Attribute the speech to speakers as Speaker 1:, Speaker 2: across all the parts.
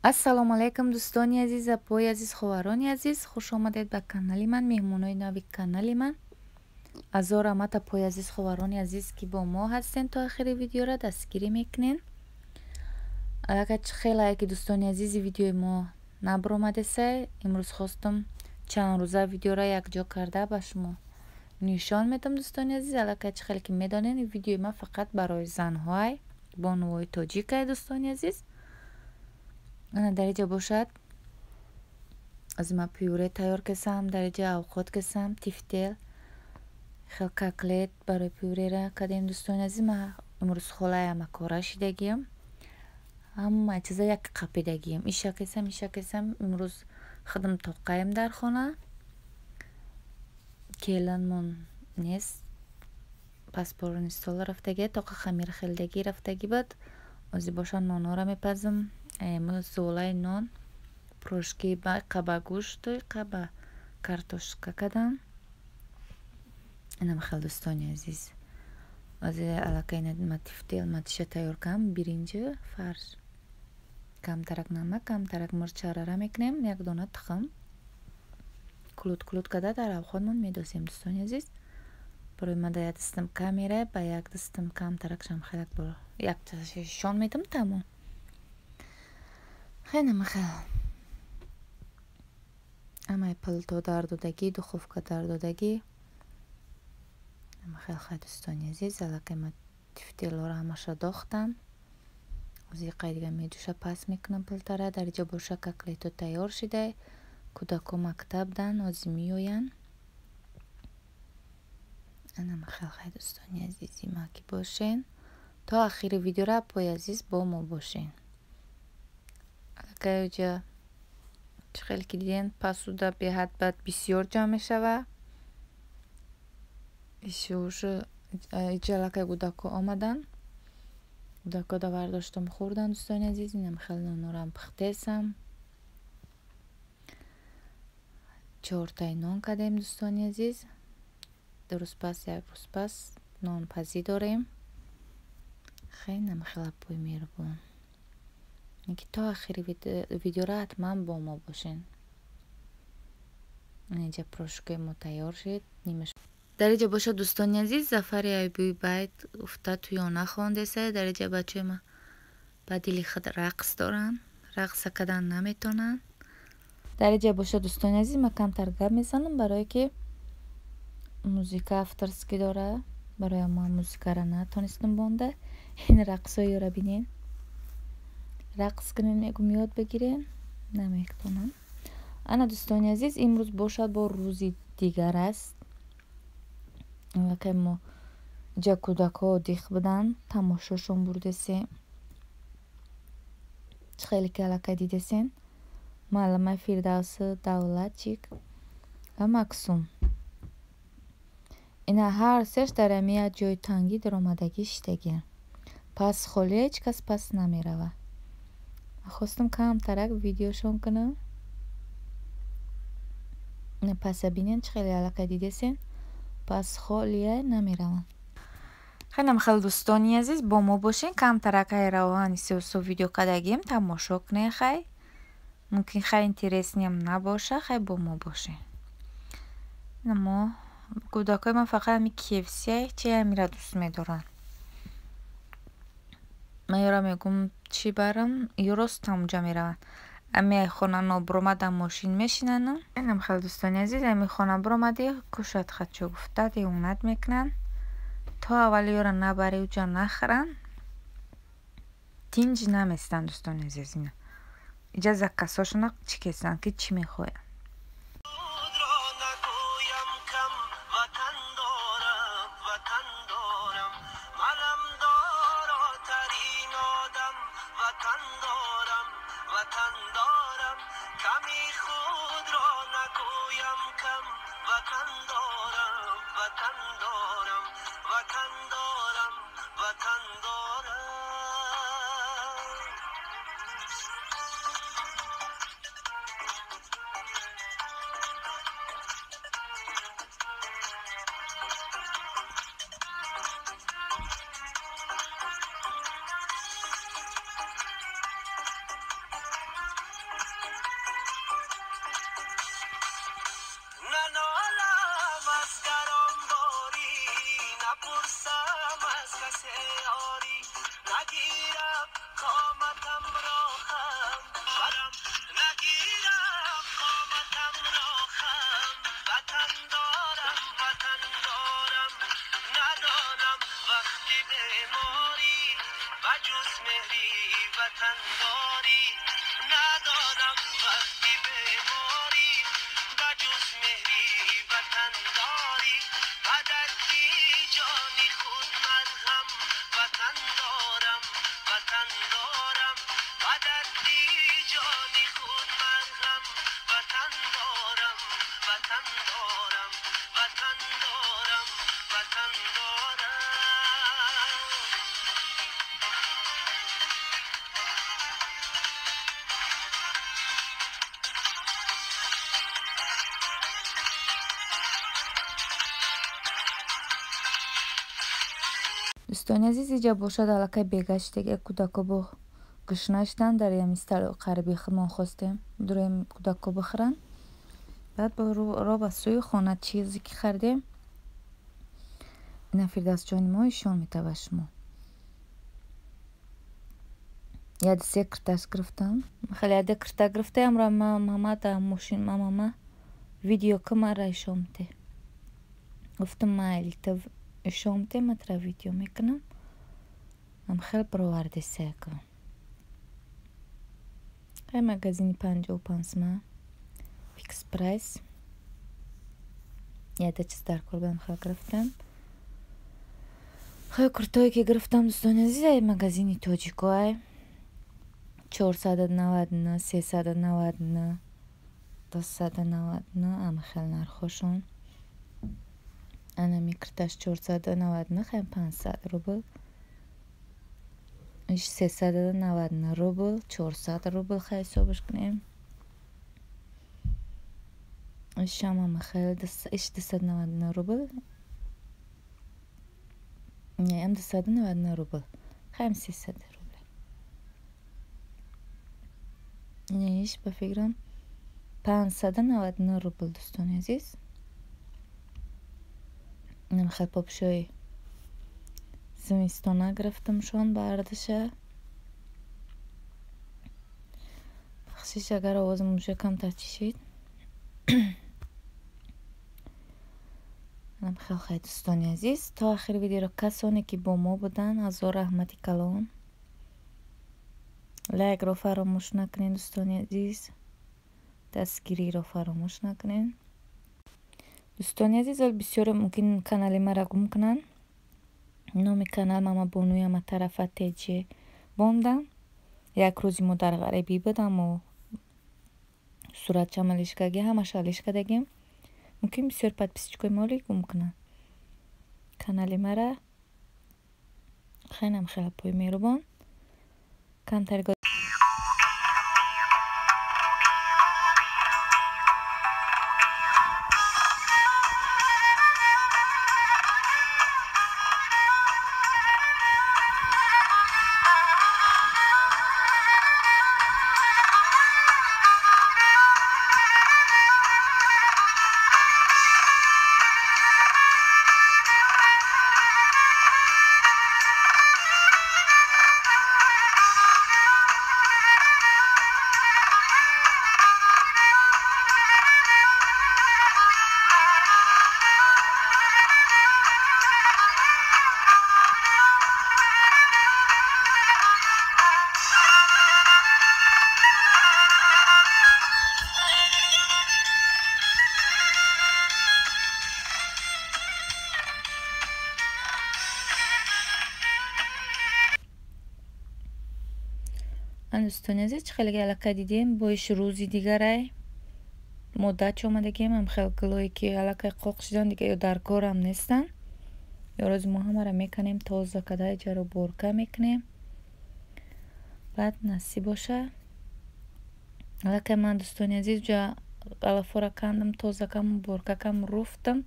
Speaker 1: Ассалому алайкум дӯстони азиз, апои азиз, хоҳарони азиз, хуш омадед ба канали ман, меҳмонои нави канали ман. Азор раҳмат апои азиз, хоҳарони азиз, ки бо мо ҳастен то охири видеора дастгирӣ мекунен. Аллакай хеле ки дӯстони азизи видеои мо набаромадесай, имрӯз хостум чанд рӯза видеора якҷо карда ба шумо нишон медам дӯстони азиз. Аллакай чӣ хеле ки медонед, видеои ман фақат барои занҳоай, бонувои тоҷикай дӯстони азиз. Ана дар инҷа бошад аз ма пюре тайёр кесам, дар инҷа авқот кесам, тифтел, хел котлет барои пюрера кардем дӯстони азиз. Ма имрӯз холаи ҳамакора шидагиям, ҳама чиза як қапидагиям, иша кесам, иша кесам. Имрӯз худам тоқаем дар хона, келинмон нест, паспорни стол рафтагӣ, тоқа хамир хелдагӣ рафтагӣ буд. Ози бошад нонҳоро мепазам. Золаи нон, пирожки ба гӯшту ба картошка кардам. Инам хел дӯстони азиз. Ози аллакай ма тифтел матиша тайёр кардам, биринҷу фарш, камтарак намак, камтарак мурчарара мекунем, як дона тухм кулут кулут карда дар авқотмон медозем дӯстони азиз. Барои ман дар як дастам камера, ба як дастам камтарак шамхелак як шон медам, тамом. Хеле махел. Ҳамаи палто дар додагӣ, духовка дар додагӣ. Хел хай дӯстони азиз, аллакай ма тифтелҳоро ҳамаша дохтам. Ози қай дига меҷӯша пас мекунам палтара. Дар инҷа боша котлето тайёр шидай. Кӯдако мактаб дан, ози меоянд. Ана махел хай дӯстони азизи ма ки бошен. То охири видеора апои азиз бо мо бошен. Аллакай оҷа чӣ хеле ки диден, пасуда беҳад бад бисёр ҷамъ мешава. Ишушу иҷа аллакай кӯдако омаданд. Кӯдако давардоштам хӯрдан дӯстони азиз. Инам хеле нонорам пухтесам. Чортаи нон кардем дӯстони азиз. Ду рӯз пас, як рӯз пас нонпазӣ дорем. Хеле хеле апои меҳрубон. Ки то охири видеора ҳатман бо мо бошен. Инҷа пирожкаи мо тайёр шид. Дар инҷа бошад дӯстони азиз, Зафари Аюбии байт уфта туёна хондесай. Дар инҷа бачаҳои ма ба дили худ рақс доранд, рақса кардан наметавонанд. Дар инҷа бошад дӯстони азиз, ман камтар гап мезанам, барое ки музыка авторский дора. Барои ман музыкаро натонистам бонда. Ин рақсҳои ёро бинен. Рақс кунем, мегум ёд бигирем, наметавонам. Ана дӯстони азиз, имрӯз бошад бо рӯзи дигар аст. Аллакай мо иҷа кӯдакҳо диқ буданд, тамошошон бурдесем. Чӣ хеле ки аллакай дидесен, муаллимаи Фирдавсу Давлатчик ва Максум. Ина ҳар сеш дар ҳами як ҷои тангӣ даромадагӣ шидагианд. Пас холӣ ҳеҷ кас пас намеравад. Хостам камтарак видеошон кунам. Паса бинен чӣ хеле аллакай дидесен, пас холия намераванд. Хеле хеле дӯстони азиз, бо мо бошен. Камтарак ҳайравани сеусо видео кардагием, тамошо кунен. Хай мумкин хай интересниам набоша, хай бо мо бошен. Мо кӯдакҳои ман фақат ҳами KFC чи ҳамира дӯст медоранд. Ман ёро мегӯм чӣ барам, ё рост ҳамонҷа мераванд. Ами хона нобуромада мошин мешинанд. Инам хеле дӯстони азиз, ами хона буромадӣ кушад хачо гуфта девонат мекунанд. То аввали ёро набарӣ уҷа нахӯранд, тинҷ наместанд дӯстони азиз. Ина иҷа закасошона чӣ кесанд ки чӣ мехоҳанд. Дӯстони азиз, иҷа бошад аллакай бегаштеги кӯдако бо гушна шуданд. Дар ями стали қариби худмон хостем дуроем кӯдако бихӯранд. Баъд ро ба сӯи хона чизе ки харидем, ина Фирдавсҷони мо ишон метава шумо. Яде се кирташ гирифтам. Хеле яде кирта гирифтаям ра мама да мошин мамама видео ки мара ишон мете. Гуфтам майли ту ишон мете, ман тура видео мекунам. Ам хел бировардесаяка. Ай магазини 55 сма. Фикс прайс. Яде чиз дар кор будам хел гирифтам. Хел куртое ки гирифтам, дӯстони азиз, ай магазини тоҷико ай 499, 399, 299 ама хел нархошон. Анами кирташ 499, хел 500 рубл. Иш 399 рубл, 400 рубл хел ҳисобаш кунем. Ишам ама хел иш 299 рубл. Не, ам 299 рубл. Хем 300 рубл. Не, иш ба фикрам 599 рубл, дӯстони азиз. Инам хел попшои зимистона гирифтамшон ба ардаша. Бахшиш, агар овозам уже камтар чишид. Инам хел хай, дӯстони азиз, то охири видеоро касоне ки бо мо буданд, ҳазор раҳмати калон. Лайкро фаромӯш накунед, дӯстони азиз. Дастгириро фаромӯш накунед. Дӯстони азиз, ҳол бисёре мумкин канали мара гум кунанд. Номи канал мама бонуи ама тарафа теҷе бондам. Як рӯзи мо дар ғарибӣ буд, аммо суратчама лишкаги, ҳамаша лишкадагим. Мумкин бисёр подписчикои моли гум кунанд канали мара. Хелам хела пои меҳрубон. Камтар дӯстони азиз, чӣ хеле аллакай дидем, бо иш рӯзи дигарай мо дач омадагем. Ам хел гулое ки аллакай қоқ шидан, дига ё дар корам нестанд. Ё рӯзи мо ҳамаро меканем, тоза када иҷаро борка мекунем. Баъд насиб боша. Аллакай ман, дӯстони азиз, ҷа алафора кандам, тоза кам, борка кам, руфтам.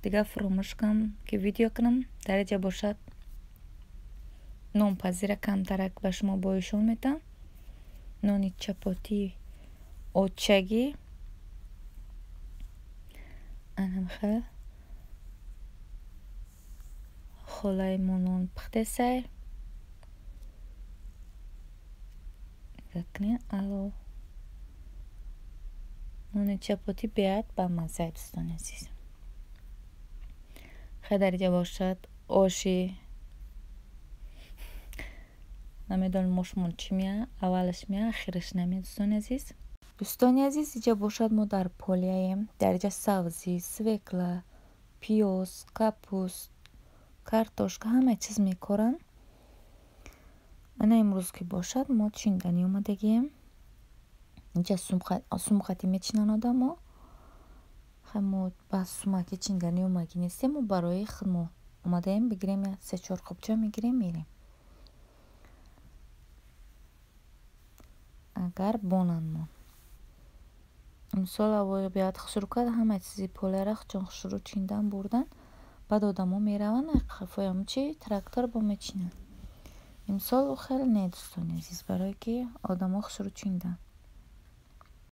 Speaker 1: Дига фуромӯш кам ки видео кунам. Дар иҷа бошад нонпазира камтарак ба шумо боишон метам. Нони чапотӣ очагӣ. Анам хел холаи мо нон пухтесай. Нигоҳ кунед, ало нони чапотӣ беҳад бамазза, дӯстони азиз. Хел дар иҷа бошад оши, намедонам мошмон чӣ мея, аввалаш мея, ахираш намея, дӯстони азиз. Дӯстони азиз, иҷа бошад мо дар поляем. Дар иҷа сабзӣ, свекла, пиёз, капуст, картошка, ҳама чиз мекоранд. Ана имрӯз ки бошад мо чинданӣ омадагием. Инҷа сумқатӣ мечинанд одамо. Хай мо ба сумаки чинданӣ омагӣ нестем, мо барои худмо омадаем, бигирем се-чор қопча мегирем, мерем. Агар бонанд мо. Имсол ҳавои беҳад хушрӯ кард, ҳама чизи поляра чун хушрӯ чиндан бурдан. Баъд одамо мераванд қафои ҳамчи трактор бо мечинанд. Имсол хеле не, дӯстони азиз, барое ки одамо хушрӯ чинданд.